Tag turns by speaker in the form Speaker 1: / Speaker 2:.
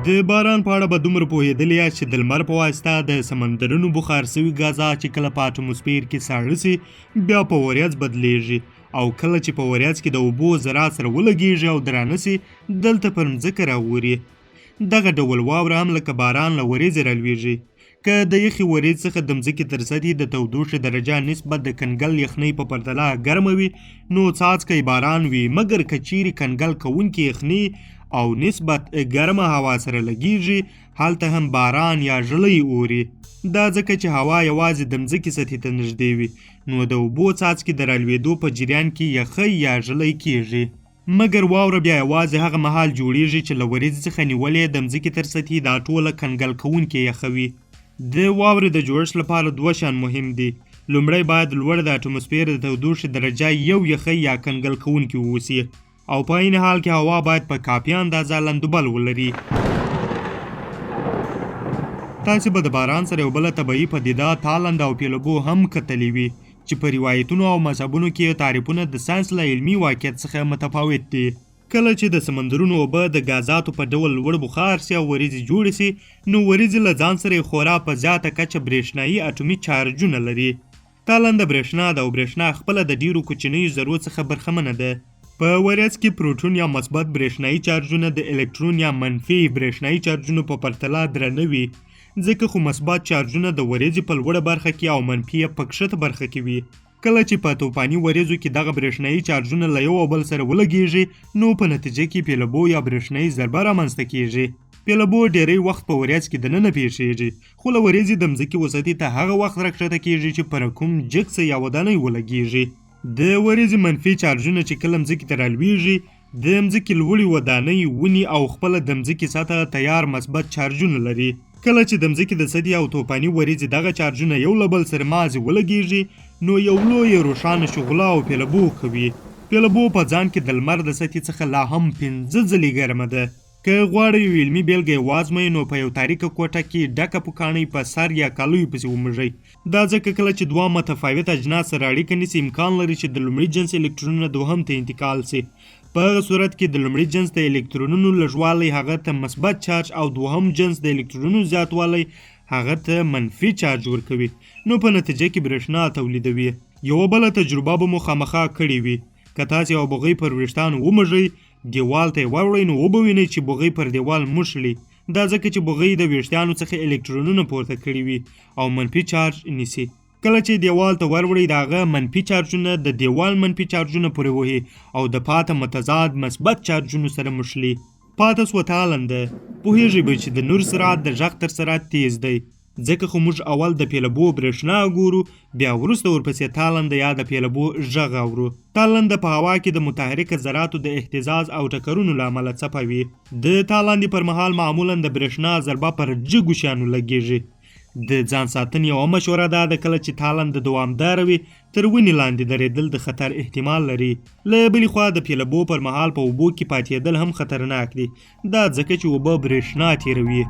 Speaker 1: د باران په اړه به دومره پوهېدلي یاست چې د لمر په واسطه د سمندرونو بخار سوي ګازات چې کله په اتموسفیر کې ساړه سي، بیا په وریځ بدلیږي او کله چې په وریځ کې د اوبو ذرات سره ولګیږي او درانه سي، دلته پر مځکه راوري. دغه ډول واوره هم لکه باران له ورېځې رالوېږي. که د یخې ورېځ څخه د مځکې تر سطحې د تودوخې درجه نسبت د کنګل یخنۍ په پرتله ګرمه وي، نو څاڅکی باران وي، مګر که چیرې کنګل کوونکې یخني او نسبت ګرمه هوا سره لګیږي، هلته هم باران یا ږلۍ اوري. دا ځکه چې هوا یوازې د مځکې سطحې ته نږدې وي، نو د اوبو څاڅکي د رالوېدو په جریان کې یخۍ یا ږلۍ کیږي. مګر واوره بیا یوازې هغه مهال جوړیږي چې له وریځې څخه نیولې د مځکې تر سطحې دا ټوله کنګل کوونکې یخه وي. د واورې د جوړښت لپاره دوه شیان مهم دي. لومړی باید لوړ د اټوموسفیر د تودوخې درجه یو یخی یا کنګل کوونکې واوسي او په عین حال کې هوا باید په کافي اندازه لندوبل ولري. تاسې به د باران سره یو بله طبعي پدیده تالنده او پیلبو هم کتلې وي. چې په روایتونو او مذهبونو کې یې تعریفونه د ساینس له علمي واقعیت څخه متفاوت دي. کله چې د سمندرونو اوبه د ګازاتو په ډول لوړ بخار شي او وریځې جوړې شي، نو وریځې له ځان سره یې خورا په زیاته کچه برېښنايي اټومي چارجونه لري. تالنده برېښنا ده او برېښنا خپله د ډېرو کوچنیو ذرو څخه برخمنه ده. په وریځ کې پروټون یا مثبت برېښنايي چارجونه د الکترون یا منفي برېښنايي چارجونو په پرتله درنه وي، ځکه خو مثبت چارجونه د وریځې په لوړه برخه کې او منفي یې په کښته برخه کې وي. کله چې په توپاني وریځو کې دغه برېښنايي چارجونه له یو او بل سره ولګېږي، نو په نتیجه کې پیلبو یا برېښنايي ضربه رامنځته کېږي. پیلبو ډېری وخت په وریځ کې دننه پېښېږي، خو له وریځې د مځکې و سطحې ته هغه وخت راکښته کېږي چې پر کوم جګ څه یا ودانۍ ولګېږي. د ورېځې منفي چارجونه چې کله مځکې ته رالوېږي، د مځکې لوړې ودانۍ، ونې او خپله د مځکې سطحه تیار مثبت چارجونه لري. کله چې د مځکې د سطحې او توپاني ورېځې دغه چارجونه یو له بل سره مازې ولګېږي، نو یو لویه روښانه شغله او پیلبو کوي. پیلبو په ځان کې د لمر د سطحې څخه لا هم پنځه ځلې ګرمه ده. که غواړئ یو علمي بېلګه یې وازموئ، نو په یو تاریکه کوټه کې ډکه پوکاڼۍ په سر یا کالیو پسې ومږئ. دا ځکه کله چې دوه متفاوت اجناس سره اړیکه نیسي، امکان لري چې د لومړي جنس الکترونونه دوهم ته انتقال شي. په هغه صورت کې د لومړي جنس د الکترونونو لږوالی هغه ته مثبت چارج او دوهم جنس د الکترونونو زیاتوالی هغه ته منفي چارج ورکوي، نو په نتیجه کې برېښنا تولیدوي. یوه بله تجربه به مو خامخا کړې وي، که تاسې یوه بوغۍ پر ویښتانو ومږئ، دیوال ته یې وروړئ نو وبه وینئ چې بوغۍ پر دیوال مښلي. دا ځکه چې بوغۍ د ویښتانو څخه الکترونونه پورته کړي وي او منفي چارج نیسي. کله چې دیوال ته وروړئ د هغه منفي چارجونه د دیوال منفي چارجونه پورې وهي او د پاته متضاد مثبت چارجونو سره مښلي. پاته سوه تالنده. پوهیږئ به چې د نور سرعت د غږ تر سرعت تیز دی. ځکه خو موږ اول د پیلبو برېښنا ګورو، بیا وروسته ورپسې تالنده یا د پیلبو غږ اورو. تالنده په هوا کې د متحرکه ذراتو د اهتزاز او ټکرونو له امله څپه وي. د تالندې پر مهال معمولا د برېښنا ضربه پر جګو شیانو لګېږي. د ځان ساتنې یوه مشوره دا ده، کله چې تالنده دوامداره وي، تر ونې لاندې درېدل د خطر احتمال لري. له بلې خوا د پیلبو پر مهال په اوبو کې پاتېدل هم خطرناک دي، دا ځکه چې اوبه برېښنا تېروي.